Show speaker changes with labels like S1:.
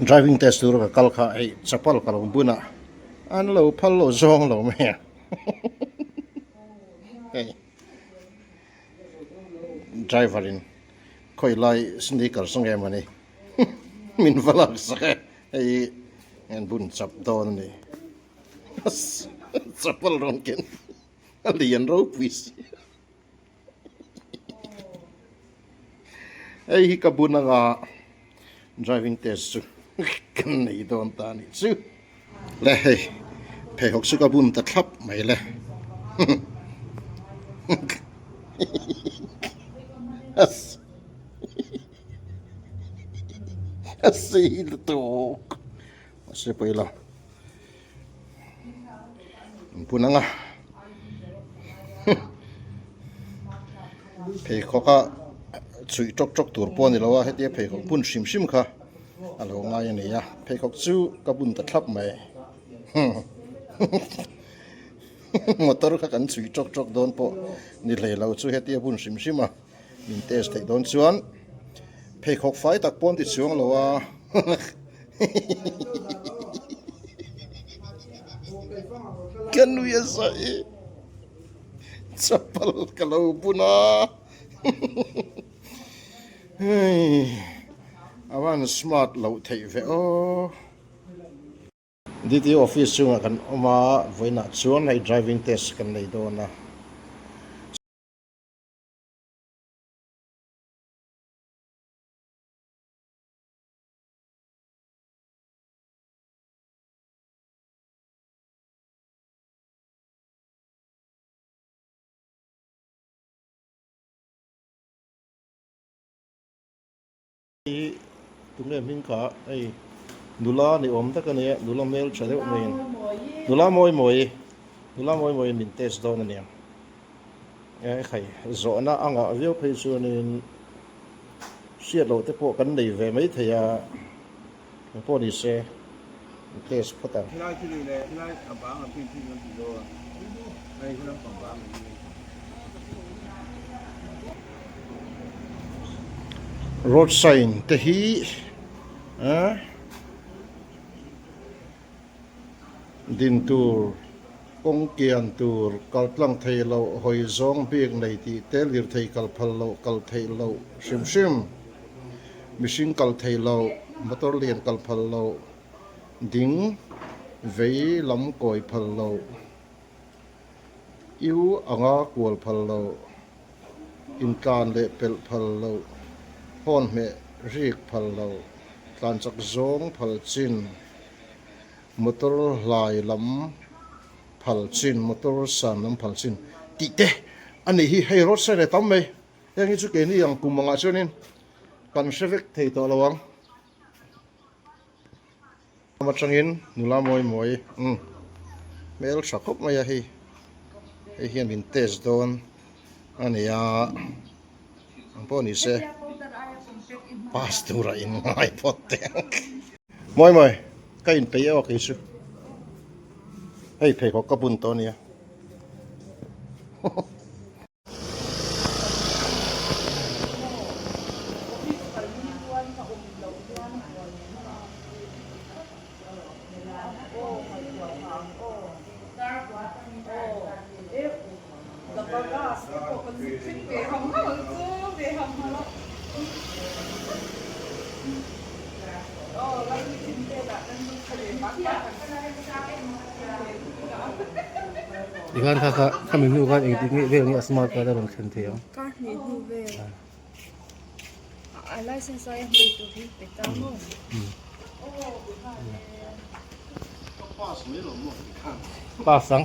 S1: Driving test tur ka kal kha hei chapal ka lo bun a an lo phal lo zawng lo mai a hei driver in khawi lai sneakers nge mawni min va lak sak e hei an bun chap dawn a ni chapal rawn ken a lian ropui si. Hei hi ka bun anga driving test chu kan nei dawn ta a nih chu. Le hei pheikhawk chu ka bun ta thlap mai le. A sei lutuk. Mahse pawilo. Bun anga pheikhawk a chhuih tawk tawk tur pawh a ni lo a hetia pheikhawk bun hrim hrim kha a lo ngai a ni a pheikhawk chu ka bun ta thlap mai motor kha kan chhuih tawk tawk dawn pawh ni hlei lo chu hetia bun hrim hrim a min test theih dawn chuan pheikhawk fai tak pawh an ti chuang lo a. Ka nui a sawi chapal ka lo bun a hei a van smart loh theih ve aw. DT office chungah kan awm a vawiinah chuan hei driving test kan nei dawn a. Hi tunge hming kha hei nula ni awm tak a nia nula hmel tha deuh mai nula mawi mawi nula mawi mawi min test dawn a nia hei zawhna a ngah viau phei chuanin hriat loh te pawh kan nei ve mai thei a eng pawh ni se test phawt ang. Road sign te hi ah din tur kawng kian tur kal tlang thei loh hawi zawng bik nei tih te lirthei kal phal loh kal theih loh hrim hrim mihring kal thei loh motor lian kal phal loh ding vei lam kawi phal loh U anga kual phal loh intlan leh pelh phal loh hawn hmeh rik phal loh tlan chak zawng phal chin. Motor hlai lam phal chin, motor san lam phal chin tih te a nih hi. Hei road sign a tam mai. Heng hi chu keini ang kum angah chuanin kan hre vek thei tawh lo ang. Lam atangin nula mawi mawi umm hmel tha khawp mai a hei. Hei hian min test dawn a nia. Ang pawh ni se pass tura in ngai phawt teh ang. Mawi mawi ka in peih emaw kei chu hei pheikhawk ka bun tawh ania.
S2: Tikhan kha kha khami hnu khan engtik nge vel nge a smart card a rawn thlen thei ang.
S3: Kar hnih hnu vel a license aia hman tur hi pe ta maw.
S2: Pass ang.